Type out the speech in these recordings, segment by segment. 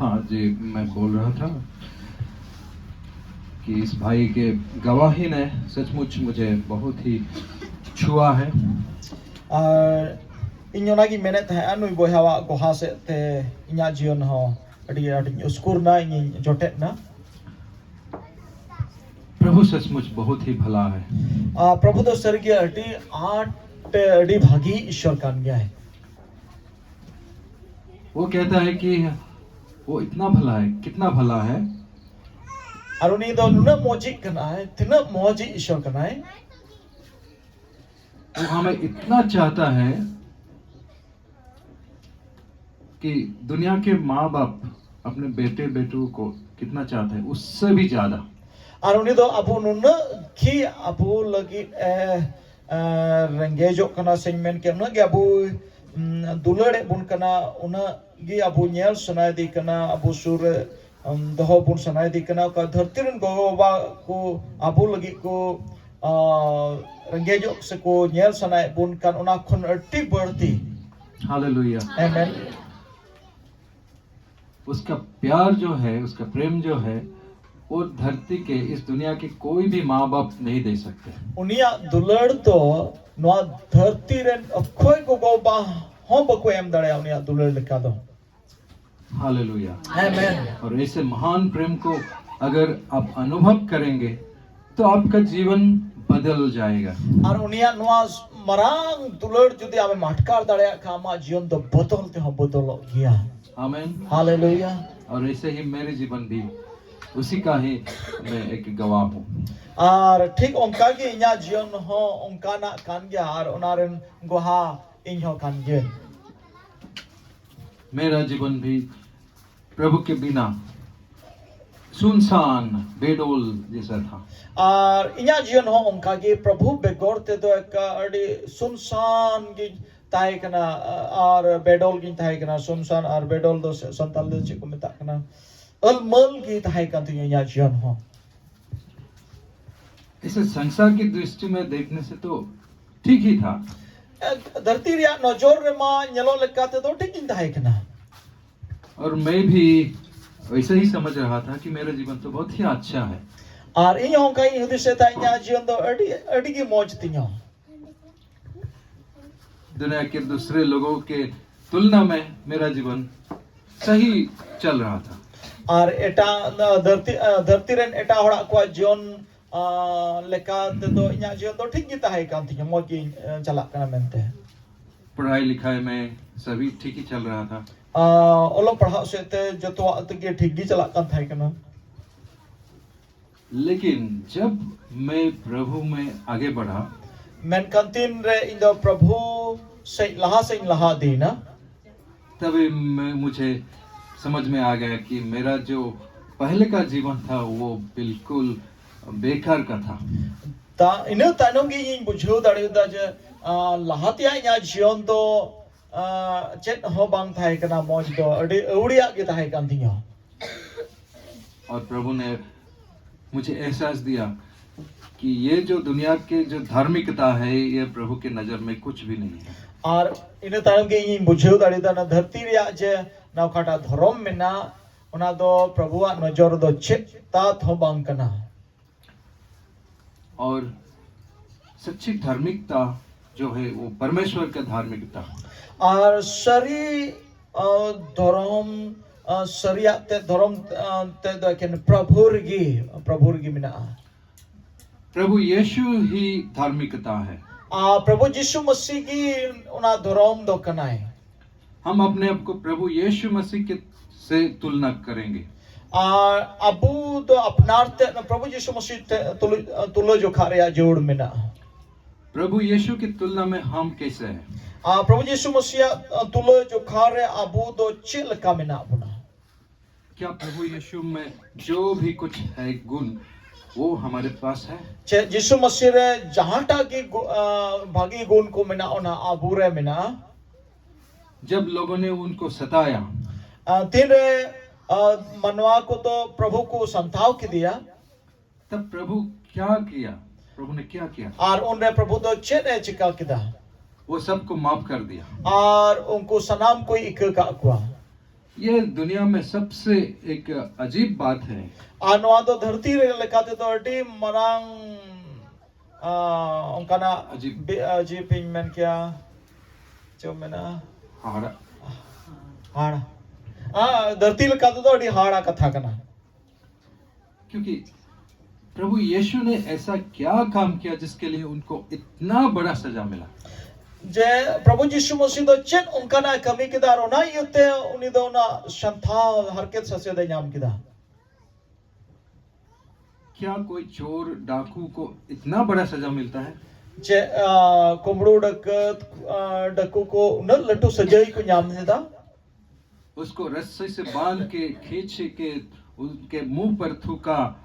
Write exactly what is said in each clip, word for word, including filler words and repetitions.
हाँ जी, मैं बोल रहा था कि इस भाई के गवाही ने सचमुच मुझे बहुत ही छुआ है। ᱟᱨ ᱤᱧ ᱚᱱᱟᱜᱤᱧ ᱢᱮᱱᱮᱫ ᱛᱟᱦᱮᱸᱜᱼᱟ, ᱱᱩᱭ ᱵᱚᱭᱦᱟᱣᱟᱜ ᱜᱚᱦᱟ ᱥᱮᱫ ᱛᱮ ᱤᱧᱟᱹᱜ ᱡᱤᱭᱚᱱ ᱦᱚᱸ ᱟᱹᱰᱤ ᱟᱸᱴᱤᱧ ᱩᱥᱠᱩᱨ ᱮᱱᱟ, ᱤᱧᱤᱧ ᱡᱚᱴᱮᱫ ᱮᱱᱟ᱾ प्रभु सचमुच बहुत ही भला है। ᱟᱨ ᱯᱨᱚᱵᱷᱩ ᱫᱚ ᱥᱟᱹᱨᱤᱜᱮ ᱟᱹᱰᱤ ᱟᱸᱴ ᱟᱹᱰᱤ ᱵᱷᱟᱹᱜᱤ ᱤᱥᱚᱨ ᱠᱟᱱ ᱜᱮᱭᱟᱭ᱾ वो कहता है कि वो इतना भला है, कितना भला है। ᱟᱨ ᱩᱱᱤ ᱫᱚ ᱱᱩᱱᱟᱹᱜ ᱢᱚᱡᱤᱡ ᱠᱟᱱᱟᱭ, ᱛᱤᱱᱟᱹᱜ ᱢᱚᱡᱤᱡ ᱤᱥᱚᱨ ᱠᱟᱱᱟᱭ᱾ वो हमें इतना चाहता है कि दुनिया के माँ बाप अपने बेटे बेटों को कितना चाहते हैं, उससे भी ज्यादा। ᱟᱨ ᱩᱱᱤ ᱫᱚ ᱟᱵᱚ ᱱᱩᱱᱟᱹᱜ ᱜᱮ ᱟᱵᱚ ᱞᱟᱹᱜᱤᱫ ᱮ, ᱮ, ᱨᱮᱸᱜᱮᱡᱚᱜ ᱠᱟᱱᱟ, ᱥᱮᱧ ᱢᱮᱱ ᱠᱮᱭᱟ, ᱩᱱᱟᱹᱜ ᱜᱮ ᱟᱵᱚ, ᱩᱢ, ᱫᱩᱞᱟᱹᱲᱮᱫ ᱵᱚᱱ ᱠᱟᱱᱟ, ᱩᱱᱟᱹᱜ ᱜᱮ ᱟᱵᱚ ᱧᱮᱞ ᱥᱟᱱᱟᱭᱮᱫᱮ ᱠᱟᱱᱟ, ᱟᱵᱚ ᱥᱩᱨ ᱨᱮ, ᱩᱢ, ᱫᱚᱦᱚ ᱵᱚᱱ ᱥᱟᱱᱟᱭᱮᱫᱮ ᱠᱟᱱᱟ᱾ ᱚᱠᱟ ᱫᱷᱟᱹᱨᱛᱤ ᱨᱮᱱ ᱜᱚᱜᱚ ᱵᱟᱵᱟ ᱠᱚ ᱟᱵᱚ ᱞᱟᱹᱜᱤᱫ ᱠᱚ, ᱟ, ᱨᱮᱸᱜᱮᱡᱚᱜ ᱥᱮ ᱠᱚ ᱧᱮᱞ ᱥᱟᱱᱟᱭᱮᱫ ᱵᱚᱱ ᱠᱟᱱ, ᱚᱱᱟ ᱠᱷᱚᱱ ᱟᱹᱰᱤ ᱵᱟᱹᱲᱛᱤ᱾ हालेलुया। ᱟᱢᱮᱱ᱾ उसका प्यार जो है, उसका प्रेम जो है, वो धरती के, इस दुनिया के कोई भी माँ बाप नहीं दे सकते। ᱩᱱᱤᱭᱟᱜ ᱫᱩᱞᱟᱹᱲ ᱫᱚ ᱱᱚᱣᱟ ᱫᱷᱟᱹᱨᱛᱤ ᱨᱮᱱ ᱚᱠᱚᱭ ᱜᱚᱜᱚ ᱵᱟᱵᱟ ᱦᱚᱸ ᱵᱟᱠᱚ ᱮᱢ ᱫᱟᱲᱮᱭᱟᱜᱼᱟ ᱩᱱᱤᱭᱟᱜ ᱫᱩᱞᱟᱹᱲ ᱞᱮᱠᱟ ᱫᱚ᱾ हालेलुया। ᱟᱢᱮᱱ᱾ और ऐसे महान प्रेम को अगर आप अनुभव करेंगे, तो आपका जीवन बदल जाएगा। ᱟᱨ ᱩᱱᱤᱭᱟᱜ ᱱᱚᱣᱟ ᱢᱟᱨᱟᱝ ᱫᱩᱞᱟᱹᱲ ᱡᱩᱫᱤ ᱟᱢᱮᱢ ᱟᱴᱠᱟᱨ ᱫᱟᱲᱮᱭᱟᱜ ᱠᱷᱟᱱ, ᱟᱢᱟᱜ ᱡᱤᱭᱚᱱ ᱫᱚ ᱵᱚᱫᱚᱞ ᱛᱮᱦᱚᱸ ᱵᱚᱫᱚᱞᱚᱜ ᱜᱮᱭᱟ᱾ आमीन। ᱦᱟᱞᱮᱞᱩᱭᱟ᱾ और ऐसे ही मेरे जीवन भी, उसी का ही मैं एक गवाह हूँ। ᱟᱨ ᱴᱷᱤᱠ ᱚᱱᱠᱟ ᱜᱮ ᱤᱧᱟᱹᱜ ᱡᱤᱭᱚᱱ ᱦᱚᱸ ᱚᱱᱠᱟᱱᱟᱜ ᱠᱟᱱ ᱜᱮᱭᱟ, ᱟᱨ ᱚᱱᱟ ᱨᱮᱱ ᱜᱚᱦᱟ ᱤᱧ ᱦᱚᱸ ᱠᱟᱱ ᱜᱤᱭᱟᱹᱧ᱾ मेरा जीवन भी प्रभु के बिना सुनसान बेडोल जैसा था। ᱟᱨ ᱤᱧᱟᱹᱜ ᱡᱤᱭᱚᱱ ᱦᱚᱸ ᱚᱱᱠᱟ ᱜᱮ, ᱯᱨᱚᱵᱷᱩ ᱵᱮᱜᱚᱨ ᱛᱮᱫᱚ ᱮᱠᱟ ᱟᱹᱰᱤ ᱥᱩᱱᱥᱟᱱ ᱜᱤᱧ ᱛᱟᱦᱮᱸ ᱠᱟᱱᱟ᱾ ᱟᱨ ᱵᱮᱰᱚᱞ ᱜᱤᱧ ᱛᱟᱦᱮᱸ ᱠᱟᱱᱟ᱾ ᱥᱩᱱᱥᱟᱱ ᱟᱨ ᱵᱮᱰᱚᱞ ᱫᱚ ᱥᱟᱱᱛᱟᱲ ᱫᱚ ᱪᱮᱫ ᱠᱚ ᱢᱮᱛᱟᱜ ᱠᱟᱱᱟ? ᱟᱹᱞᱢᱟᱹᱞ ᱜᱮ ᱛᱟᱦᱮᱸ ᱠᱟᱱ ᱛᱤᱧᱟᱹ ᱤᱧᱟᱹᱜ ᱡᱤᱭᱚᱱ ᱦᱚᱸ᱾ इसे संसार की दृष्टि में देखने से तो ठीक ही था। ᱫᱷᱟᱹᱨᱛᱤ ᱨᱮᱭᱟᱜ ᱱᱚᱡᱚᱨ ᱨᱮᱢᱟ ᱧᱮᱞᱚᱜ ᱞᱮᱠᱟ ᱛᱮᱫᱚ ᱴᱷᱤᱠ ᱜᱤᱧ ᱛᱟᱦᱮᱸ ᱠᱟᱱᱟ᱾ और मैं भी ऐसा ही समझ रहा था कि मेरा जीवन तो बहुत ही अच्छा है। ᱟᱨ ᱤᱧ ᱦᱚᱸ ᱚᱱᱠᱟᱧ ᱦᱩᱫᱤᱥᱮᱫ ᱛᱟᱦᱮᱸ, ᱤᱧᱟᱹᱜ ᱡᱤᱭᱚᱱ ᱫᱚ ᱟᱹᱰᱤ ᱟᱹᱰᱤ ᱜᱮ ᱢᱚᱡᱽ ᱛᱤᱧᱟᱹ᱾ दुनिया के दूसरे लोगों के तुलना में मेरा जीवन सही चल रहा था। ᱟᱨ ᱮᱴᱟᱜ ᱫᱷᱟᱹᱨᱛᱤ ᱫᱷᱟᱹᱨᱛᱤ ᱨᱮᱱ ᱮᱴᱟᱜ ᱦᱚᱲᱟᱜ ᱠᱚᱣᱟᱜ ᱡᱤᱭᱚᱱ ᱟᱸ, ᱞᱮᱠᱟ ᱛᱮᱫᱚ ᱤᱧᱟᱹᱜ ᱡᱤᱭᱚᱱ ᱫᱚ ᱴᱷᱤᱠ ᱜᱮ ᱛᱟᱦᱮᱸ ᱠᱟᱱ ᱛᱤᱧᱟᱹ, ᱢᱚᱡᱽ ᱜᱮ ᱟᱸ, ᱪᱟᱞᱟᱜ ᱠᱟᱱᱟ ᱢᱮᱱᱛᱮ᱾ पढ़ाई लिखाई में सभी ठीक ही चल रहा था। ᱟᱸ, ᱚᱞᱚᱜ ᱯᱟᱲᱦᱟᱜ ᱥᱮᱫ ᱛᱮ ᱡᱚᱛᱚᱣᱟᱜ ᱛᱮᱜᱮ ᱴᱷᱤᱠ ᱜᱮ ᱪᱟᱞᱟᱜ ᱠᱟᱱ ᱛᱟᱦᱮᱸ ᱠᱟᱱᱟ᱾ लेकिन जब मैं प्रभु में आगे बढ़ा, ᱢᱮᱱᱠᱷᱟᱱ ᱛᱤᱱ ᱨᱮ ᱤᱧ ᱫᱚ ᱯᱨᱚᱵᱷᱩ ᱥᱮᱫ ᱞᱟᱦᱟ ᱥᱮᱫ ᱤᱧ ᱞᱟᱦᱟ ᱤᱫᱤᱭᱮᱱᱟ, तभी मैं मुझे समझ में आ गया कि मेरा जो पहले का जीवन था वो बिल्कुल बेकार का था। ᱛᱟ ᱤᱱᱟᱹ ᱛᱟᱭᱱᱚᱢ ᱜᱮ ᱤᱧᱤᱧ ᱵᱩᱡᱷᱟᱹᱣ ᱫᱟᱲᱮᱭᱟᱫᱟ ᱡᱮ ᱟᱸ, ᱞᱟᱦᱟ ᱛᱮᱭᱟᱜ ᱤᱧᱟᱹᱜ ᱡᱤᱭᱚᱱ ᱫᱚ ᱟᱸ, ᱪᱮᱫ ᱦᱚᱸ ᱵᱟᱝ ᱛᱟᱦᱮᱸ ᱠᱟᱱᱟ ᱢᱚᱡᱽ ᱫᱚ, ᱟᱹᱰᱤ ᱟᱹᱣᱲᱤᱭᱟᱜ ᱜᱮ ᱛᱟᱦᱮᱸ ᱠᱟᱱ ᱛᱤᱧᱟᱹ᱾ और प्रभु ने मुझे एहसास दिया कि ये जो दुनिया के जो धार्मिकता है, ये प्रभु के नज़र में कुछ भी नहीं है। ᱟᱨ ᱤᱱᱟᱹ ᱛᱟᱭᱚᱢ ᱜᱮ ᱤᱧᱤᱧ ᱵᱩᱡᱷᱟᱹᱣ ᱫᱟᱲᱮᱭᱟᱫᱟ, ᱚᱱᱟ ᱫᱷᱟᱹᱨᱛᱤ ᱨᱮᱭᱟᱜ ᱡᱮ ᱚᱱᱟ ᱚᱠᱟᱴᱟᱜ ᱫᱷᱚᱨᱚᱢ ᱢᱮᱱᱟᱜ, ᱚᱱᱟ ᱫᱚ ᱯᱨᱚᱵᱷᱩᱣᱟᱜ ᱱᱚᱡᱚᱨ ᱨᱮᱫᱚ ᱪᱮᱫ ᱛᱟᱛ ᱦᱚᱸ ᱵᱟᱝ ᱠᱟᱱᱟ᱾ और सच्ची धार्मिकता जो है, वो परमेश्वर का धार्मिकता। ᱟᱨ ᱥᱟᱹᱨᱤ ᱟᱸ, ᱫᱷᱚᱨᱚᱢ ᱟᱸ, ᱥᱟᱹᱨᱤᱭᱟᱜ ᱛᱮ ᱫᱷᱚᱨᱚᱢ ᱟᱸ, ᱛᱮ ᱫᱚ ᱮᱠᱮᱱ ᱯᱨᱚᱵᱷᱩ ᱨᱮᱜᱮ ᱯᱨᱚᱵᱷᱩ ᱨᱮᱜᱮ ᱢᱮᱱᱟᱜᱼᱟ᱾ प्रभु यीशु ही धार्मिकता है। ᱟᱨ ᱯᱨᱚᱵᱷᱩ ᱡᱤᱥᱩ ᱢᱟᱹᱥᱤ ᱜᱮ ᱚᱱᱟ ᱫᱷᱚᱨᱚᱢ ᱫᱚ ᱠᱟᱱᱟᱭ᱾ हम अपने आप को प्रभु यीशु मसीह के से तुलना करेंगे। ᱟᱨ ᱟᱵᱚ ᱫᱚ ᱟᱯᱱᱟᱨ ᱛᱮ ᱯᱨᱚᱵᱷᱩ ᱡᱤᱥᱩ ᱢᱟᱹᱥᱤ ᱛᱮ ᱛᱩᱞᱟᱹ ᱛᱩᱞᱟᱹ ᱡᱚᱠᱷᱟ ᱨᱮᱭᱟᱜ ᱡᱟᱹᱨᱩᱲ ᱢᱮᱱᱟᱜᱼᱟ᱾ प्रभु यीशु की तुलना में हम कैसे हैं? ᱟᱨ ᱯᱨᱚᱵᱷᱩ ᱡᱤᱥᱩ ᱢᱟᱹᱥᱤᱭᱟᱜ ᱛᱩᱞᱟᱹ ᱡᱚᱠᱷᱟ ᱨᱮ ᱟᱵᱚ ᱫᱚ ᱪᱮᱫ ᱞᱮᱠᱟ ᱢᱮᱱᱟᱜ ᱵᱚᱱᱟ? क्या प्रभु यीशु में जो भी कुछ है गुण, वो हमारे पास है? ᱪᱮᱫ ᱡᱤᱥᱩ ᱢᱟᱹᱥᱤ ᱨᱮ ᱡᱟᱦᱟᱸᱴᱟᱜ ᱜᱮ ᱜᱩ- ᱟᱸ, ᱵᱷᱟᱹᱜᱤ ᱜᱩᱱ ᱠᱚ ᱢᱮᱱᱟᱜᱼᱟ, ᱚᱱᱟ ᱟᱵᱚ ᱨᱮ ᱢᱮᱱᱟᱜᱼᱟ? जब लोगों ने उनको सताया, ᱟᱸ, ᱛᱤᱱᱨᱮ ᱟᱸ, ᱢᱟᱱᱣᱟ ᱠᱚᱫᱚ ᱯᱨᱚᱵᱷᱩ ᱠᱚ ᱥᱟᱢᱴᱟᱣ ᱠᱮᱫᱮᱭᱟ, तब प्रभु क्या किया? प्रभु ने क्या किया? ᱟᱨ ᱩᱱᱨᱮ ᱯᱨᱚᱵᱷᱩ ᱫᱚ ᱪᱮᱫ ᱮ ᱪᱤᱠᱟ ᱠᱮᱫᱟ? वो सबको माफ कर दिया। ᱟᱨ ᱩᱱᱠᱩ ᱥᱟᱱᱟᱢ ᱠᱚᱭ ᱤᱠᱟᱹ ᱠᱟᱜ ᱠᱚᱣᱟ᱾ ये दुनिया में सबसे एक अजीब बात है। ᱟᱨ ᱱᱚᱣᱟ ᱫᱚ ᱫᱷᱟᱹᱨᱛᱤ ᱨᱮ ᱞᱮᱠᱟ ᱛᱮᱫᱚ ᱟᱹᱰᱤ ᱢᱟᱨᱟᱝ ᱟᱸ, ᱚᱱᱠᱟᱱᱟᱜ ᱟᱡᱤᱵ᱾ ᱵᱮ- ᱟᱡᱤᱵ ᱤᱧ ᱢᱮᱱ ᱠᱮᱭᱟ᱾ ᱪᱮᱫ ᱢᱮᱱᱟ? हाड़ा। ᱦᱟᱲ ᱟᱸ, ᱫᱷᱟᱹᱨᱛᱤ ᱞᱮᱠᱟ ᱛᱮᱫᱚ ᱟᱹᱰᱤ ᱦᱟᱲᱟ ᱠᱟᱛᱷᱟ ᱠᱟᱱᱟ᱾ क्योंकि प्रभु यीशु ने ऐसा क्या काम किया जिसके लिए उनको इतना बड़ा सजा मिला? ᱡᱮ ᱯᱨᱚᱵᱷᱩ ᱡᱤᱥᱩ ᱢᱟᱥᱤ ᱫᱚ ᱪᱮᱫ ᱚᱱᱠᱟᱱᱟᱜ ᱮ ᱠᱟᱹᱢᱤ ᱠᱮᱫᱟ ᱟᱨ ᱚᱱᱟ ᱤᱭᱟᱹᱛᱮ ᱩᱱᱤ ᱫᱚ ᱚᱱᱟ ᱥᱟᱱᱛᱷᱟᱣ ᱦᱟᱨᱠᱮᱛ ᱥᱟᱥᱮᱛ ᱮ ᱧᱟᱢ ᱠᱮᱫᱟ? क्या कोई चोर डाकू को इतना बड़ा सजा मिलता है? ᱪᱮᱫ ᱟᱸ, ᱠᱩᱢᱵᱽᱲᱩ ᱰᱟᱹᱠᱟᱹᱛ ᱟᱸ, ᱰᱟᱹᱠᱩ ᱠᱚ ᱩᱱᱟᱹᱜ ᱞᱟᱹᱴᱩ ᱥᱟᱹᱡᱟᱹᱭ ᱠᱚ ᱧᱟᱢ ᱞᱮᱫᱟ? उसको रस्सी से बांध के खींच के उनके मुंह पर थूका,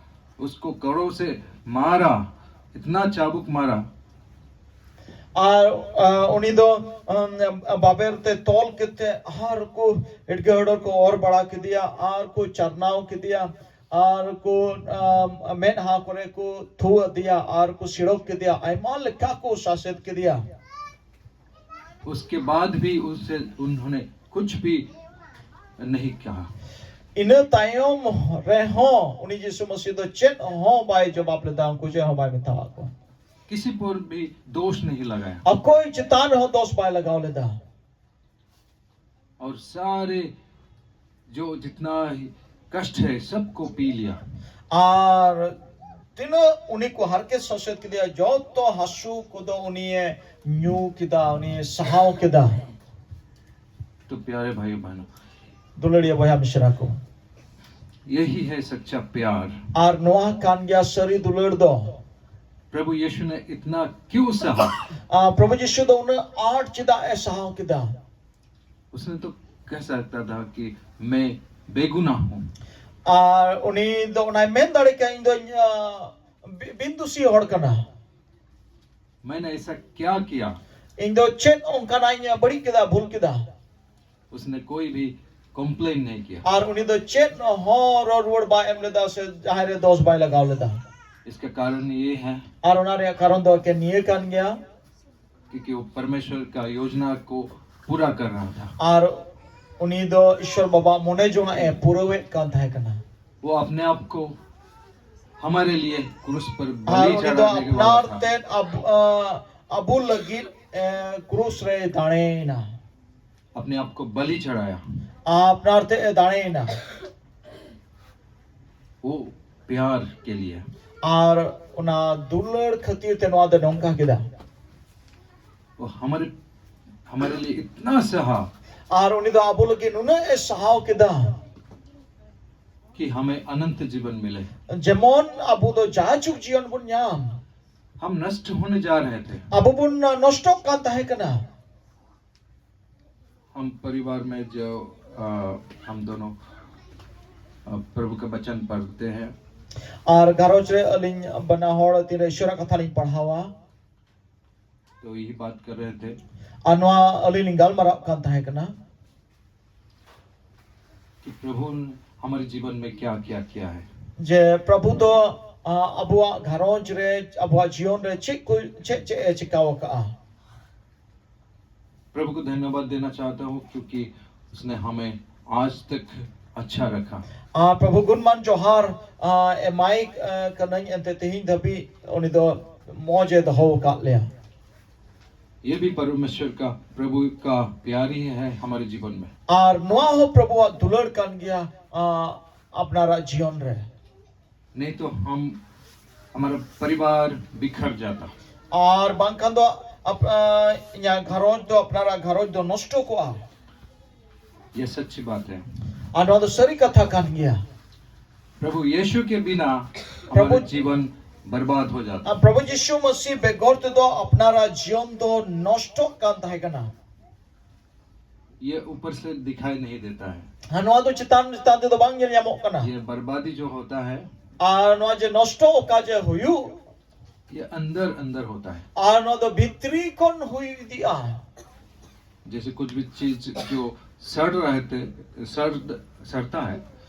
उसको कड़ों से मारा, इतना चाबुक मारा। ᱟᱨ ᱟᱸ, ᱩᱱᱤ ᱫᱚ ᱟᱸ, ᱵᱟᱵᱮᱨ ᱛᱮ ᱛᱚᱞ ᱠᱟᱛᱮ ᱟᱨ ᱠᱚ ᱮᱰᱜᱮ ᱦᱚᱲᱚᱨ ᱠᱚ ᱚᱨ ᱵᱟᱲᱟ ᱠᱮᱫᱮᱭᱟ ᱟᱨ ᱠᱚ ᱪᱟᱨᱱᱟᱣ ᱠᱮᱫᱮᱭᱟ ᱟᱨ ᱠᱚ ᱟᱸ, ᱢᱮᱫᱦᱟ ᱠᱚᱨᱮ ᱠᱚ ᱛᱷᱩ ᱟᱫᱮᱭᱟ ᱟᱨ ᱠᱚ ᱥᱤᱲᱚᱠ ᱠᱮᱫᱮᱭᱟ, ᱟᱭᱢᱟ ᱞᱮᱠᱟ ᱠᱚ ᱥᱟᱥᱮᱛ ᱠᱮᱫᱮᱭᱟ᱾ उसके बाद भी उससे उन्होंने कुछ भी नहीं कहा। ᱤᱱᱟᱹ ᱛᱟᱭᱚᱢ ᱨᱮᱦᱚᱸ ᱩᱱᱤ ᱡᱤᱥᱩ ᱢᱟᱹᱥᱤ ᱫᱚ ᱪᱮᱫ ᱦᱚᱸ ᱵᱟᱭ ᱡᱚᱵᱟᱵ ᱞᱮᱫᱟ, ᱩᱱᱠᱩ ᱪᱮᱫ ᱦᱚᱸ ᱵᱟᱭ ᱢᱮᱛᱟᱣᱟᱫ ᱠᱚᱣᱟ᱾ किसी पर भी दोष नहीं लगाया। ᱚᱠᱚᱭ ᱪᱮᱛᱟᱱ ᱨᱮᱦᱚᱸ ᱫᱳᱥ ᱵᱟᱭ ᱞᱟᱜᱟᱣ ᱞᱮᱫᱟ᱾ और सारे जो जितना ही कष्ट है, सबको पी लिया। ᱟᱨ ᱛᱤᱱᱟᱹᱜ ᱩᱱᱤ ᱠᱚ ᱦᱟᱨᱠᱮᱛ ᱥᱟᱥᱮᱛ ᱠᱮᱫᱮᱭᱟ, ᱡᱚᱛᱚ ᱦᱟᱹᱥᱩ ᱠᱚᱫᱚ ᱩᱱᱤᱭᱮ ᱧᱩ ᱠᱮᱫᱟ, ᱩᱱᱤᱭᱮ ᱥᱟᱦᱟᱣ ᱠᱮᱫᱟ᱾ तो प्यारे भाई बहनों, ᱫᱩᱞᱟᱹᱲᱤᱭᱟᱹ ᱵᱚᱭᱦᱟ ᱢᱤᱥᱨᱟ ᱠᱚ, यही है सच्चा प्यार। ᱟᱨ ᱱᱚᱣᱟ ᱠᱟᱱ ᱜᱮᱭᱟ ᱥᱟᱹᱨᱤ ᱫᱩᱞᱟᱹᱲ ᱫᱚ᱾ प्रभु यीशु ने इतना क्यों सहा? ᱟᱨ ᱯᱨᱚᱵᱷᱩ ᱡᱤᱥᱩ ᱫᱚ ᱩᱱᱟᱹᱜ ᱟᱸᱴ ᱪᱮᱫᱟᱜ ᱮ ᱥᱟᱦᱟᱣ ᱠᱮᱫᱟ? उसने तो कह सकता था कि मैं बेगुनाह हूँ। ᱟᱨ ᱩᱱᱤ ᱫᱚ ᱚᱱᱟᱭ ᱢᱮᱱ ᱫᱟᱲᱮ ᱠᱮᱭᱟ, ᱤᱧ ᱫᱚᱧ ᱟᱸ, ᱵᱤ- ᱵᱤᱱ ᱫᱩᱥᱤ ᱦᱚᱲ ᱠᱟᱱᱟ᱾ मैंने ऐसा क्या किया? ᱤᱧ ᱫᱚ ᱪᱮᱫ ᱚᱱᱠᱟᱱᱟᱜ ᱤᱧ ᱵᱟᱹᱲᱤᱡ ᱠᱮᱫᱟ, ᱵᱷᱩᱞ ᱠᱮᱫᱟ? उसने कोई भी कंप्लेन नहीं किया। ᱟᱨ ᱩᱱᱤ ᱫᱚ ᱪᱮᱫ ᱦᱚᱸ ᱨᱚᱲ ᱨᱩᱣᱟᱹᱲ ᱵᱟᱭ ᱮᱢ ᱞᱮᱫᱟ ᱥᱮ ᱡᱟᱦᱟᱸᱭ ᱨᱮ ᱫᱳᱥ ᱵᱟᱭ ᱞᱟᱜᱟᱣ ᱞᱮᱫᱟ᱾ इसका कारण ये है ᱟᱨ ᱚᱱᱟ ᱨᱮᱭᱟᱜ ᱠᱟᱨᱚᱱ ᱫᱚ ᱮᱠᱮᱱ ᱱᱤᱭᱟᱹ ᱠᱟᱱ ᱜᱮᱭᱟ᱾ क्योंकि वो परमेश्वर का योजना को पूरा कर रहा था। ᱟᱨ ᱩᱱᱤ ᱫᱚ ᱤᱥᱥᱚᱨ ᱵᱟᱵᱟ ᱢᱚᱱᱮ ᱡᱚᱝᱟᱜ ᱮ ᱯᱩᱨᱟᱹᱣᱮᱫ ᱠᱟᱱ ᱛᱟᱦᱮᱸ ᱠᱟᱱᱟ᱾ वो अपने आप को हमारे लिए क्रूस पर ᱟᱨ ᱵᱚᱞᱤ ᱩᱱᱤ ᱫᱚ ᱪᱟᱲᱦᱟᱱᱮ ᱠᱮ ᱟᱯᱱᱟᱨ ᱵᱟᱞᱟ ᱛᱷᱟ᱾ ᱛᱮᱫ ᱟᱵ-, ᱟ, ᱟᱵᱚ ᱞᱟᱹᱜᱤᱫ, ᱮ, ᱠᱨᱩᱥ ᱨᱮ ᱫᱟᱲᱮᱭᱮᱱᱟ᱾ अपने आप को बलि चढ़ाया। ᱟᱯᱱᱟᱨ ᱛᱮ ᱮ ᱫᱟᱲᱮᱭᱮᱱᱟ᱾ वो प्यार के लिए। ᱟᱨ ᱚᱱᱟ ᱫᱩᱞᱟᱹᱲ ᱠᱷᱟᱹᱛᱤᱨ ᱛᱮ ᱱᱚᱣᱟ ᱫᱚ ᱱᱚᱝᱠᱟ ᱠᱮᱫᱟ᱾ वो हमारे हमारे लिए इतना सहा। ᱟᱨ ᱩᱱᱤ ᱫᱚ ᱟᱵᱚ ᱞᱟᱹᱜᱤᱫ ᱱᱩᱱᱟᱹᱜ ᱮ ᱥᱟᱦᱟᱣ ᱠᱮᱫᱟ᱾ कि हमें अनंत जीवन मिले। ᱡᱮᱢᱚᱱ ᱟᱵᱚ ᱫᱚ ᱡᱟᱭᱡᱩᱜᱽ ᱡᱤᱭᱚᱱ ᱵᱚᱱ ᱧᱟᱢ᱾ हम नष्ट होने जा रहे थे। ᱟᱵᱚ ᱵᱚᱱ ᱱᱚᱥᱴᱚᱜ ᱠᱟᱱ ᱛᱟᱦᱮᱸ ᱠᱟᱱᱟ᱾ हम परिवार में जो, अ, हम दोनों, अ, प्रभु का वचन पढ़ते हैं। ᱟᱨ ᱜᱷᱟᱨᱚᱸᱡᱽ ᱨᱮ ᱟᱹᱞᱤᱧ ᱵᱟᱱᱟ ᱦᱚᱲ ᱛᱤᱱᱨᱮ ᱤᱥᱚᱨᱟᱜ ᱠᱟᱛᱷᱟ ᱞᱤᱧ ᱯᱟᱲᱦᱟᱣᱟ᱾ तो यही बात कर रहे थे। ᱟᱨ ᱱᱚᱣᱟ ᱟᱹᱞᱤᱧ ᱞᱤᱧ ᱜᱟᱞᱢᱟᱨᱟᱣ ᱠᱟᱱ ᱛᱟᱦᱮᱸ ᱠᱟᱱᱟ᱾ कि प्रभु ने हमारे जीवन में क्या क्या किया है। ᱡᱮ ᱯᱨᱚᱵᱷᱩ ᱫᱚ, ᱟ, ᱟᱵᱚᱣᱟᱜ ᱜᱷᱟᱨᱚᱸᱡᱽ ᱨᱮ, ᱟᱵᱚᱣᱟᱜ ᱡᱤᱭᱚᱱ ᱨᱮ ᱪᱮᱫ ᱠᱚ, ᱪᱮᱫ ᱪᱮᱫ ᱮ ᱪᱤᱠᱟᱹᱣ ᱟᱠᱟᱫᱼᱟ᱾ प्रभु को धन्यवाद देना चाहता हूँ क्योंकि उसने हमें आज तक अच्छा रखा। ᱟᱨ ᱯᱨᱚᱵᱷᱩ ᱜᱩᱱᱢᱟᱱ ᱡᱚᱦᱟᱨ, ᱟ, ᱮᱢᱟᱭ, ᱟ, ᱠᱟᱹᱱᱟᱹᱧ, ᱮᱱᱛᱮ ᱛᱮᱦᱮᱧ ᱫᱷᱟᱹᱵᱤᱡ ᱩᱱᱤ ᱫᱚ ᱢᱚᱡᱽ ᱮ ᱫᱚᱦᱚ ᱟᱠᱟᱫ ᱞᱮᱭᱟ᱾ ये भी परमेश्वर का, प्रभु का प्यार ही है हमारे जीवन में। ᱟᱨ ᱱᱚᱣᱟ ᱦᱚᱸ ᱯᱨᱚᱵᱷᱩᱣᱟᱜ ᱫᱩᱞᱟᱹᱲ ᱠᱟᱱ ᱜᱮᱭᱟ, ᱟ, ᱟᱯᱱᱟᱨᱟᱜ ᱡᱤᱭᱚᱱ ᱨᱮ᱾ नहीं तो हम, हमारा परिवार बिखर जाता। ᱟᱨ ᱵᱟᱝᱠᱷᱟᱱ ᱫᱚ ᱟᱯ-, ᱟ, ᱤᱧᱟᱹᱜ ᱜᱷᱟᱨᱚᱸᱡᱽ ᱫᱚ, ᱟᱯᱱᱟᱨᱟᱜ ᱜᱷᱟᱨᱚᱸᱡᱽ ᱫᱚ ᱱᱚᱥᱴᱚ ᱠᱚᱜᱼᱟ᱾ ये सच्ची बात है। ᱟᱨ ᱱᱚᱣᱟ ᱫᱚ ᱥᱟᱹᱨᱤ ᱠᱟᱛᱷᱟ ᱠᱟᱱ ᱜᱮᱭᱟ᱾ प्रभु यीशु के बिना हमारा प्रभु जीवन बर्बाद हो जाता। ᱟᱨ ᱯᱨᱚᱵᱷᱩ ᱡᱤᱥᱩ ᱢᱟᱹᱥᱤ ᱵᱮᱜᱚᱨ ᱛᱮᱫᱚ ᱟᱯᱱᱟᱨᱟᱜ ᱡᱤᱭᱚᱱ ᱫᱚ ᱱᱚᱥᱴᱚᱜ ᱠᱟᱱ ᱛᱟᱦᱮᱸ ᱠᱟᱱᱟ᱾ ये ऊपर से दिखाई नहीं देता है। ᱦᱮᱸ, ᱱᱚᱣᱟ ᱫᱚ ᱪᱮᱛᱟᱱ ᱪᱮᱛᱟᱱ ᱛᱮᱫᱚ ᱵᱟᱝ ᱧᱮᱞ ᱧᱟᱢᱚᱜ ᱠᱟᱱᱟ᱾ ये बर्बादी जो होता है, ᱟᱨ ᱱᱚᱣᱟ ᱡᱮ ᱱᱚᱥᱴᱚ ᱚᱠᱟ ᱡᱮ ᱦᱩᱭᱩᱜ, ये अंदर अंदर होता है। ᱟᱨ ᱱᱚᱣᱟ ᱫᱚ ᱵᱷᱤᱛᱨᱤ ᱠᱷᱚᱱ ᱦᱩᱭ ᱤᱫᱤᱜᱼᱟ᱾ जैसे कुछ भी चीज जो सड़ रहे थे, सड़, सड़ता है।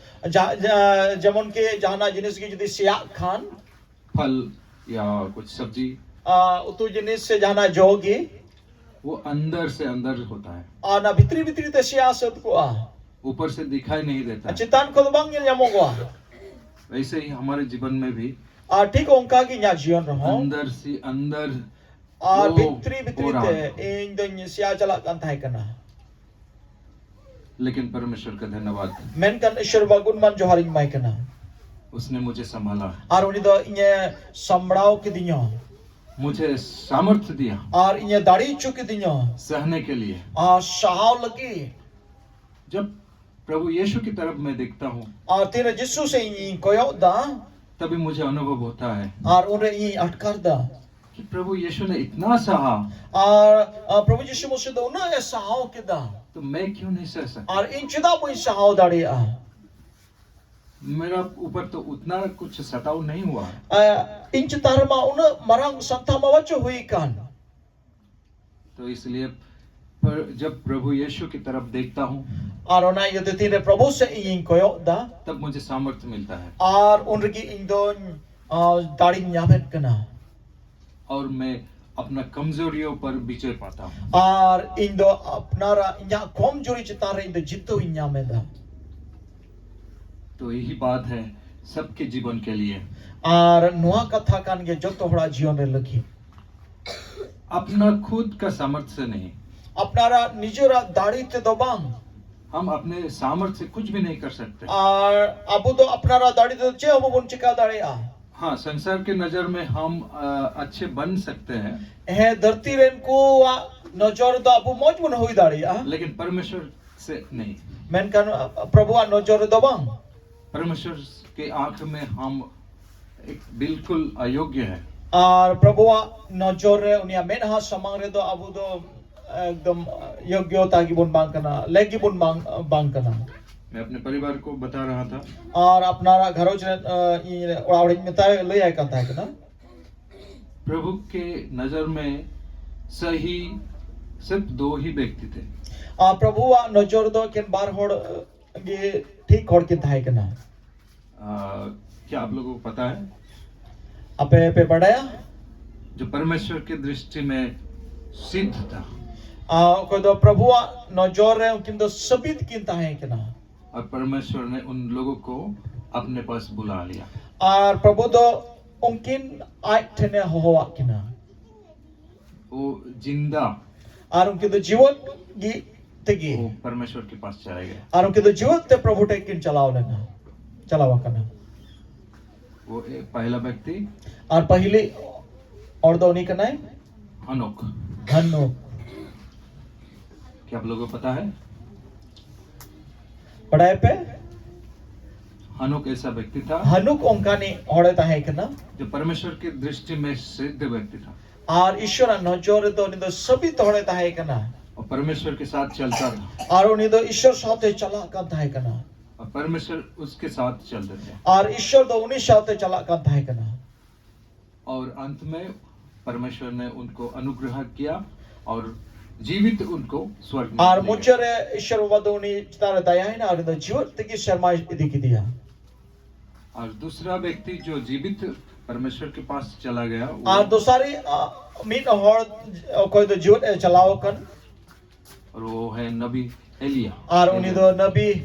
ᱡᱟ-, ᱡᱟ-, ᱡᱮᱢᱚᱱ ᱠᱤ ᱡᱟᱦᱟᱱᱟᱜ ᱡᱤᱱᱤᱥ ᱜᱮ ᱡᱩᱫᱤ ᱥᱮᱭᱟᱜ ᱠᱷᱟᱱ, फल या कुछ सब्जी। ᱟ, ᱩᱛᱩ ᱡᱤᱱᱤᱥ ᱥᱮ ᱡᱟᱦᱟᱱᱟᱜ ᱡᱚ ᱜᱮ, वो अंदर से अंदर होता है। ᱟᱨ ᱚᱱᱟ ᱵᱷᱤᱛᱨᱤ ᱵᱷᱤᱛᱨᱤ ᱛᱮ ᱥᱮᱭᱟ ᱥᱟᱹᱛ ᱠᱚᱜᱼᱟ᱾ ऊपर से दिखाई नहीं देता ᱟᱨ है। ᱪᱮᱛᱟᱱ ᱠᱷᱚᱱ ᱫᱚ ᱵᱟᱝ ᱧᱮᱞ ᱧᱟᱢᱚᱜᱚᱜᱼᱟ᱾ वैसे ही हमारे जीवन में भी ᱟᱨ ᱴᱷᱤᱠ ᱚᱱᱠᱟ ᱜᱮ ᱤᱧᱟᱹᱜ ᱡᱤᱭᱚᱱ ᱨᱮᱦᱚᱸ अंदर से अंदर ᱟᱨ वो ᱵᱷᱤᱛᱨᱤ ᱵᱷᱤᱛᱨᱤ हो रहा ᱛᱮ है। ᱤᱧ ᱫᱚᱧ ᱥᱮᱭᱟ ᱪᱟᱞᱟᱜ ᱠᱟᱱ ᱛᱟᱦᱮᱸ ᱠᱟᱱᱟ᱾ लेकिन परमेश्वर का धन्यवाद, ᱢᱮᱱᱠᱷᱟᱱ ᱤᱥᱚᱨ ᱵᱟ ᱜᱩᱱᱢᱟᱱ ᱡᱚᱦᱟᱨ ᱤᱧ ᱮᱢᱟᱭ ᱠᱟᱱᱟ᱾ उसने मुझे संभाला, ᱟᱨ ᱩᱱᱤ ᱫᱚ ᱤᱧᱮ ᱥᱟᱢᱵᱲᱟᱣ ᱠᱤᱫᱤᱧᱟ मुझे सामर्थ्य दिया। ᱟᱨ ᱤᱧᱮ ᱫᱟᱲᱮ ᱦᱚᱪᱚ ᱠᱤᱫᱤᱧᱟ सहने के लिए। ᱟᱨ ᱥᱟᱦᱟᱣ ᱞᱟᱹᱜᱤᱫ᱾ जब प्रभु यीशु की तरफ मैं देखता हूँ, ᱟᱨ ᱛᱤᱱᱨᱮ ᱡᱤᱥᱩ ᱥᱮᱫ ᱤᱧ ᱠᱚᱭᱚᱜ ᱫᱟ, तभी मुझे अनुभव होता है ᱟᱨ ᱩᱱᱨᱮ ᱤᱧ ᱟᱴᱠᱟᱨ ᱫᱟ᱾ कि प्रभु यीशु ने इतना सहा, ᱟᱨ ᱟᱨ ᱯᱨᱚᱵᱷᱩ ᱡᱤᱥᱩ ᱢᱚᱥᱤ ᱫᱚ ᱩᱱᱟᱹᱜ ᱮ ᱥᱟᱦᱟᱣ ᱠᱮᱫᱟ, तो मैं क्यों नहीं सह सकता? ᱟᱨ ᱤᱧ ᱪᱮᱫᱟᱜ ᱵᱟᱹᱧ ᱥᱟᱦᱟᱣ ᱫᱟᱲᱮᱭᱟᱜᱼᱟ? मेरा ऊपर तो उतना कुछ सताव नहीं हुआ। ᱟᱨ ᱤᱧ ᱪᱮᱛᱟᱱ ᱨᱮᱢᱟ ᱩᱱᱟᱹᱜ ᱢᱟᱨᱟᱝ ᱥᱟᱱᱛᱟ ᱢᱟ ᱵᱟᱪᱚ ᱦᱩᱭ ᱠᱟᱱ᱾ तो इसलिए पर जब प्रभु यीशु की तरफ देखता हूँ, ᱟᱨ ᱚᱱᱟ ᱤᱭᱟᱹᱛᱮ ᱛᱤᱱᱨᱮ ᱯᱨᱚᱵᱷᱩ ᱥᱮᱫ ᱤᱧᱤᱧ ᱠᱚᱭᱚᱜ ᱫᱟ, तब मुझे सामर्थ्य मिलता है। ᱟᱨ ᱩᱱ ᱨᱮᱜᱮ ᱤᱧ ᱫᱚᱧ ᱟᱨ ᱫᱟᱲᱮᱧ ᱧᱟᱢᱮᱫ ᱠᱟᱱᱟ᱾ और मैं अपना कमजोरियों पर विजय पाता हूँ। ᱟᱨ ᱤᱧ ᱫᱚ ᱟᱯᱱᱟᱨᱟᱜ ᱤᱧᱟᱹᱜ ᱠᱚᱢᱡᱩᱨᱤ ᱪᱮᱛᱟᱱ ᱨᱮ ᱤᱧ ᱫᱚ ᱡᱤᱛᱟᱹᱣ ᱤᱧ ᱧᱟᱢ ᱮᱫᱟ᱾ तो यही बात है सबके जीवन के लिए। ᱟᱨ ᱱᱚᱣᱟ ᱠᱟᱛᱷᱟ ᱠᱟᱱ ᱜᱮ ᱡᱚᱛᱚ ᱦᱚᱲᱟᱜ ᱡᱤᱭᱚᱱ ᱨᱮ ᱞᱟᱹᱜᱤᱫ᱾ अपना खुद का सामर्थ्य से नहीं, ᱟᱯᱱᱟᱨᱟᱜ ᱱᱤᱡᱮᱨᱟᱜ ᱫᱟᱲᱮ ᱛᱮᱫᱚ ᱵᱟᱝ᱾ हम अपने सामर्थ्य से कुछ भी नहीं कर सकते। ᱟᱨ ᱟᱵᱚ ᱫᱚ ᱟᱯᱱᱟᱨᱟᱜ ᱫᱟᱲᱮ ᱛᱮᱫᱚ ᱪᱮᱫ ᱦᱚᱸ ᱵᱟᱵᱚᱱ ᱪᱮᱠᱟ ᱫᱟᱲᱮᱭᱟᱜᱼᱟ᱾ हाँ, संसार के नज़र में हम अ, अच्छे बन सकते हैं, ᱦᱮᱸ, ᱫᱷᱟᱹᱨᱛᱤ ᱨᱮᱱ ᱠᱚᱣᱟᱜ ᱱᱚᱡᱚᱨ ᱨᱮᱫᱚ ᱟᱵᱚ ᱢᱚᱡᱽ ᱵᱚᱱ ᱦᱩᱭ ᱫᱟᱲᱮᱭᱟᱜᱼᱟ, लेकिन परमेश्वर से नहीं। ᱢᱮᱱᱠᱷᱟᱱ ᱯᱨᱚᱵᱷᱩᱣᱟᱜ ᱱᱚᱡᱚᱨ ᱨᱮᱫᱚ ᱵᱟᱝ᱾ परमेश्वर के आंख में हम एक बिल्कुल अयोग्य है। ᱟᱨ ᱯᱨᱚᱵᱷᱩᱣᱟᱜ ᱱᱚᱡᱚᱨ ᱨᱮ, ᱩᱱᱤᱭᱟᱜ ᱢᱮᱫᱦᱟ ᱥᱟᱢᱟᱝ ᱨᱮᱫᱚ ᱟᱵᱚ ᱫᱚ ᱮᱠᱫᱚᱢ ᱭᱳᱜᱽᱭᱚᱛᱟ ᱜᱮᱵᱚᱱ ᱵᱟᱝ ᱠᱟᱱᱟ, ᱞᱮᱠ ᱜᱮᱵᱚᱱ ᱵᱟᱝ, ᱵᱟᱝ ᱠᱟᱱᱟ᱾ मैं अपने परिवार को बता रहा था, ᱟᱨ ᱟᱯᱱᱟᱨᱟᱜ ᱜᱷᱟᱨᱚᱸᱡᱽ ᱨᱮ ᱤᱧ ᱚᱲᱟᱜ ᱦᱚᱲᱤᱧ ᱢᱮᱛᱟᱭ, ᱞᱟᱹᱭᱟᱭ ᱠᱟᱱ ᱛᱟᱦᱮᱸ ᱠᱟᱱᱟ᱾ प्रभु के नज़र में सही सिर्फ दो ही व्यक्ति थे। ᱟᱨ ᱯᱨᱚᱵᱷᱩᱣᱟᱜ ᱱᱚᱡᱚᱨ ᱫᱚ ᱮᱠᱮᱱ ᱵᱟᱨ ᱦᱚᱲ ᱜᱮ ᱴᱷᱤᱠ ᱦᱚᱲ ᱠᱤᱱ ᱛᱟᱦᱮᱸ ᱠᱟᱱᱟ᱾ अ, क्या आप लोगों को पता है? ᱟᱯᱮ ᱯᱮ ᱵᱟᱰᱟᱭᱟ? जो परमेश्वर की दृष्टि में सिद्ध था। ᱟᱨ ᱚᱠᱚᱭ ᱫᱚ ᱯᱨᱚᱵᱷᱩᱣᱟᱜ ᱱᱚᱡᱚᱨ ᱨᱮ ᱩᱱᱠᱤᱱ ᱫᱚ ᱥᱟᱹᱵᱤᱛ ᱠᱤᱱ ᱛᱟᱦᱮᱸ ᱠᱟᱱᱟ᱾ और परमेश्वर ने उन लोगों को अपने पास बुला लिया। ᱟᱨ ᱯᱨᱚᱵᱷᱩ ᱫᱚ ᱩᱱᱠᱤᱱ ᱟᱡ ᱴᱷᱮᱱᱮ ᱦᱚᱦᱚᱣᱟᱫ ᱠᱤᱱᱟ᱾ वो जिंदा ᱟᱨ ᱩᱱᱠᱤᱱ ᱫᱚ ᱡᱤᱣᱮᱫ ᱜᱮ ᱛᱮᱜᱮ वो परमेश्वर के पास चले गए। ᱟᱨ ᱩᱱᱠᱤᱱ ᱫᱚ ᱡᱤᱣᱮᱫ ᱛᱮ ᱯᱨᱚᱵᱷᱩ ᱴᱷᱮᱱ ᱠᱤᱱ ᱪᱟᱞᱟᱣ ᱞᱮᱱᱟ, ᱪᱟᱞᱟᱣ ᱟᱠᱟᱱᱟ᱾ वो एक पहला व्यक्ति ᱟᱨ ᱯᱟᱹᱦᱤᱞᱤ ᱦᱚᱲ ᱫᱚ ᱩᱱᱤ ᱠᱟᱱᱟᱭ हनोक। ᱦᱟᱱᱩᱠ। क्या आप लोगों को पता है? ᱵᱟᱰᱟᱭ ᱯᱮ? हनोक ऐसा व्यक्ति था ᱦᱟᱱᱩᱠ ᱚᱱᱠᱟᱱᱤᱡ ᱦᱚᱲᱮ ᱛᱟᱦᱮᱸ ᱠᱟᱱᱟ᱾ जो परमेश्वर की दृष्टि में सिद्ध व्यक्ति था। ᱟᱨ ᱤᱥᱚᱨᱟᱜ ᱱᱚᱡᱚᱨ ᱨᱮᱫᱚ ᱩᱱᱤ ᱫᱚ ᱥᱟᱹᱵᱤᱛ ᱦᱚᱲᱮ ᱛᱟᱦᱮᱸ ᱠᱟᱱᱟ᱾ और परमेश्वर के साथ चलता था। ᱟᱨ ᱩᱱᱤ ᱫᱚ ᱤᱥᱚᱨ ᱥᱟᱶᱛᱮ ᱪᱟᱞᱟᱜ ᱠᱟᱱ ᱛᱟᱦᱮᱸ ᱠᱟᱱᱟ᱾ और परमेश्वर उसके साथ चलते थे। ᱟᱨ ᱤᱥᱚᱨ ᱫᱚ ᱩᱱᱤ ᱥᱟᱶᱛᱮ ᱪᱟᱞᱟᱜ ᱠᱟᱱ ᱛᱟᱦᱮᱸ ᱠᱟᱱᱟ᱾ और अंत में परमेश्वर ने उनको अनुग्रह किया और जीवित उनको स्वर्ग में ᱟᱨ ले गए। ᱢᱩᱪᱟᱹᱫ ᱨᱮ ᱤᱥᱚᱨ ᱵᱟᱵᱟ ᱫᱚ ᱩᱱᱤ ᱪᱮᱛᱟᱱ ᱨᱮ ᱫᱟᱭᱟᱭᱮᱱᱟ ᱟᱨ ᱩᱱᱤ ᱫᱚ ᱡᱤᱣᱮᱫ ᱛᱮᱜᱮ ᱥᱮᱨᱢᱟᱭ ᱤᱫᱤ ᱠᱮᱫᱮᱭᱟ᱾ और दूसरा व्यक्ति जो जीवित परमेश्वर के पास चला गया, वो ᱟᱨ ᱫᱚᱥᱟᱨᱤ ᱟ, ᱢᱤᱫ ᱦᱚᱲ ᱚᱠᱚᱭ ᱫᱚ ᱡᱤᱣᱮᱫ ᱮ ᱪᱟᱞᱟᱣ ᱟᱠᱟᱱ और वो है नबी एलिया। ᱟᱨ ᱩᱱᱤ ᱫᱚ ᱱᱟᱵᱤ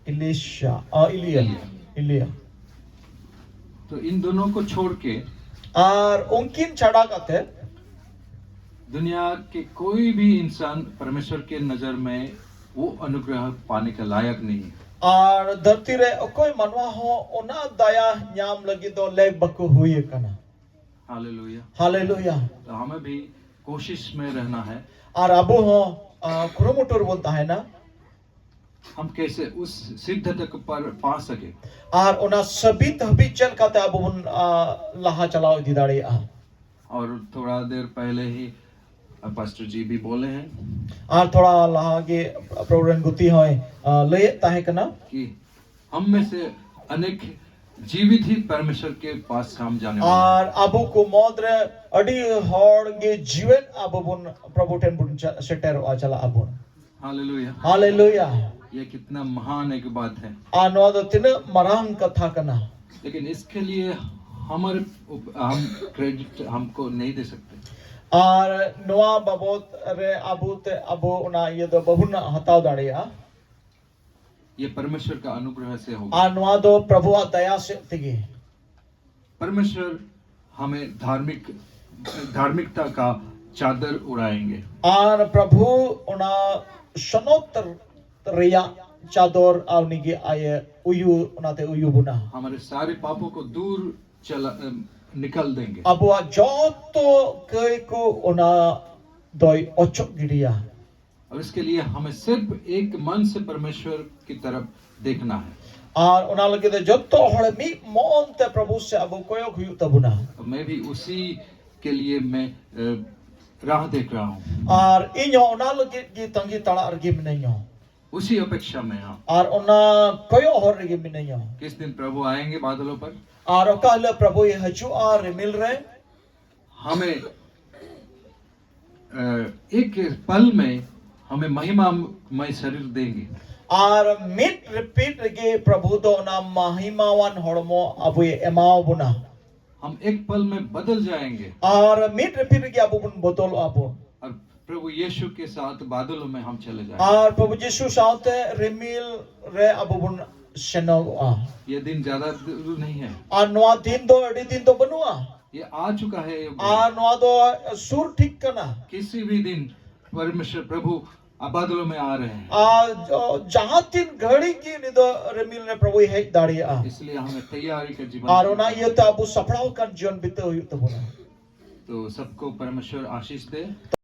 ᱤᱞᱤᱥᱟ ᱟ, ᱤᱞᱤᱭᱟ ᱤᱞᱤᱭᱟ। तो इन दोनों को छोड़ के ᱟᱨ ᱩᱱᱠᱤᱱ ᱪᱷᱟᱰᱟ ᱠᱟᱛᱮ दुनिया के कोई भी इंसान परमेश्वर के नजर में वो अनुग्रह पाने के लायक नहीं है। ᱟᱨ ᱫᱷᱟᱹᱨᱛᱤ ᱨᱮ ᱚᱠᱚᱭ ᱢᱟᱱᱣᱟ ᱦᱚᱸ ᱚᱱᱟ ᱫᱟᱭᱟ ᱧᱟᱢ ᱞᱟᱹᱜᱤᱫ ᱫᱚ ᱞᱮᱠ ᱵᱟᱠᱚ ᱦᱩᱭ ᱟᱠᱟᱱᱟ᱾ हालेलुया। ᱦᱟᱞᱮᱞᱩᱭᱟ। तो हमें भी कोशिश में रहना है। ᱟᱨ ᱟᱵᱚ ᱦᱚᱸ ᱟ, ᱠᱩᱨᱩᱢᱩᱴᱩ ᱨᱮᱵᱚᱱ ᱛᱟᱦᱮᱱᱟ। हम कैसे उस सिद्धता को पर पा सके। ᱟᱨ ᱚᱱᱟ ᱥᱟᱹᱵᱤᱛ ᱦᱟᱹᱵᱤᱡ ᱪᱮᱫ ᱞᱮᱠᱟᱛᱮ ᱟᱵᱚ ᱵᱚᱱ ᱟ, ᱞᱟᱦᱟ ᱪᱟᱞᱟᱣ ᱤᱫᱤ ᱫᱟᱲᱮᱭᱟᱜᱼᱟ। और थोड़ा देर पहले ही पास्टर जी भी बोले हैं ᱟᱨ ᱛᱷᱚᱲᱟ ᱞᱟᱦᱟ ᱜᱮ ᱯᱨᱚᱵᱷᱩ ᱨᱮᱱ ᱜᱩᱛᱤ ᱦᱚᱸᱭ ᱟ, ᱞᱟᱹᱭᱮᱫ ᱛᱟᱦᱮᱸ ᱠᱟᱱᱟ कि हम में से अनेक जीवित ही परमेश्वर के पास हम जाने वाले हैं। ᱟᱨ ᱟᱵᱚ ᱠᱚ ᱢᱩᱫᱽ ᱨᱮ ᱟᱹᱰᱤ ᱦᱚᱲ ᱜᱮ ᱡᱤᱣᱮᱫ ᱟᱵᱚ ᱵᱚᱱ ᱯᱨᱚᱵᱷᱩ ᱴᱷᱮᱱ ᱵᱚᱱ ᱪᱟ- ᱥᱮᱴᱮᱨᱚᱜᱼᱟ, ᱪᱟᱞᱟᱜ ᱟᱵᱚᱱ᱾ हालेलुया। ᱦᱟᱞᱮᱞᱩᱭᱟ᱾ ये कितना महान एक बात है। ᱟᱨ ᱱᱚᱣᱟ ᱫᱚ ᱛᱤᱱᱟᱹᱜ ᱢᱟᱨᱟᱝ ᱠᱟᱛᱷᱟ ᱠᱟᱱᱟ। लेकिन इसके लिए हमारे उप- हम क्रेडिट हमको नहीं दे सकते। ᱟᱨ ᱱᱚᱣᱟ ᱵᱟᱵᱚᱛ ᱨᱮ ᱟᱵᱚ ᱛᱮ, ᱟᱵᱚ ᱚᱱᱟ ᱤᱭᱟᱹ ᱫᱚ ᱵᱟᱵᱚᱱ ᱦᱟᱛᱟᱣ ᱫᱟᱲᱮᱭᱟᱜᱼᱟ᱾ ये परमेश्वर का अनुग्रह से होगा। ᱟᱨ ᱱᱚᱣᱟ ᱫᱚ ᱯᱨᱚᱵᱷᱩᱣᱟᱜ ᱫᱟᱭᱟ ᱥᱮᱫ ᱛᱮᱜᱮ᱾ परमेश्वर हमें धार्मिक धार्मिकता का चादर उड़ाएंगे। ᱟᱨ ᱯᱨᱚᱵᱷᱩ ᱚᱱᱟ ᱥᱚᱱᱚᱛ ᱨᱮᱭᱟᱜ ᱪᱟᱫᱚᱨ ᱟᱨ ᱩᱱᱤᱜᱮ ᱟᱭᱮ ᱩᱭᱩ, ᱚᱱᱟᱛᱮ ᱩᱭᱩ ᱵᱚᱱᱟ᱾ हमारे सारे पापों को दूर चला अ, निकाल देंगे। ᱟᱵᱚᱣᱟᱜ ᱡᱚᱛᱚ ᱠᱟᱹᱭ ᱠᱚ ᱚᱱᱟ ᱫᱚᱭ ᱚᱪᱚᱜ ᱜᱤᱰᱤᱭᱟ᱾ और इसके लिए हमें सिर्फ एक मन से परमेश्वर की तरफ देखना है। ᱟᱨ ᱚᱱᱟ ᱞᱟᱹᱜᱤᱫ ᱛᱮ ᱡᱚᱛᱚ ᱦᱚᱲ ᱢᱤᱫ ᱢᱚᱱ ᱛᱮ ᱯᱨᱚᱵᱷᱩ ᱥᱮ ᱟᱵᱚ ᱠᱚᱭᱚᱜ ᱦᱩᱭᱩᱜ ᱛᱟᱵᱚᱱᱟ᱾ तो मैं भी उसी के लिए मैं अ, राह देख रहा हूँ। ᱟᱨ ᱤᱧ ᱦᱚᱸ ᱚᱱᱟ ᱞᱟᱹᱜᱤᱫ ᱜᱮ ᱛᱟᱺᱜᱤ ᱛᱟᱲᱟᱜ ᱨᱮᱜᱮ ᱢᱤᱱᱟᱹᱧᱟ᱾ उसी अपेक्षा में हाँ। ᱟᱨ ᱚᱱᱟ ᱠᱚᱭᱚᱜ ᱦᱚᱨ ᱨᱮᱜᱮ ᱢᱤᱱᱟᱹᱧᱟ᱾ किस दिन प्रभु आएंगे बादलों पर। ᱟᱨ ᱚᱠᱟ ᱦᱤᱞᱳᱜ ᱯᱨᱚᱵᱷᱩᱭ ᱦᱤᱡᱩᱜᱼᱟ ᱨᱤᱢᱤᱞ ᱨᱮ᱾ हमें अ, एक पल में हमें महिमामय शरीर देंगे। ᱟᱨ ᱢᱤᱫ ᱨᱤᱯᱤᱴ ᱨᱮᱜᱮ ᱯᱨᱚᱵᱷᱩ ᱫᱚ ᱚᱱᱟ ᱢᱟᱦᱤᱢᱟᱣᱟᱱ ᱦᱚᱲᱢᱚ ᱟᱵᱚᱭ ᱮᱢᱟᱣ ᱵᱚᱱᱟ᱾ हम एक पल में बदल जाएंगे। ᱟᱨ ᱢᱤᱫ ᱨᱤᱯᱤᱴ ᱨᱮᱜᱮ ᱟᱵᱚ ᱵᱚᱱ ᱵᱚᱫᱚᱞᱚᱜᱼᱟ ᱵᱚᱱ᱾ और प्रभु यीशु के साथ बादलों में हम चले जाएंगे। ᱟᱨ ᱯᱨᱚᱵᱷᱩ ᱡᱤᱥᱩ ᱥᱟᱶᱛᱮ ᱨᱤᱢᱤᱞ ᱨᱮ ᱟᱵᱚ ᱵᱚᱱ ᱥᱮᱱᱚᱜᱚᱜᱼᱟ᱾ ये दिन ज्यादा दूर नहीं है। ᱟᱨ ᱱᱚᱣᱟ ᱫᱤᱱ ᱫᱚ ᱟᱹᱰᱤ ᱫᱤᱱ ᱫᱚ ᱵᱟᱹᱱᱩᱜᱼᱟ᱾ ये आ चुका है। ये ᱟᱨ ᱱᱚᱣᱟ ᱫᱚ ᱥᱩᱨ ᱴᱷᱤᱠ ᱠᱟᱱᱟ᱾ किसी भी दिन परमेश्वर प्रभु बादलों में आ रहे हैं। ᱟᱨ ᱡᱚ- ᱡᱟᱦᱟᱸ ᱛᱤᱱ ᱜᱷᱟᱹᱲᱤ ᱜᱮ ᱩᱱᱤ ᱫᱚ ᱨᱤᱢᱤᱞ ᱨᱮ ᱯᱨᱚᱵᱷᱩᱭ ᱦᱮᱡ ᱫᱟᱲᱮᱭᱟᱜᱼᱟ᱾ इसलिए हमें तैयारी का जीवन ᱟᱨ जीना ᱚᱱᱟ है। ᱤᱭᱟᱹᱛᱮ ᱟᱵᱚ ᱥᱟᱯᱲᱟᱣ ᱟᱠᱟᱱ ᱡᱤᱭᱚᱱ ᱵᱤᱛᱟᱹᱣ ᱦᱩᱭᱩᱜ ᱛᱟᱵᱚᱱᱟ᱾ तो सबको परमेश्वर आशीष दे।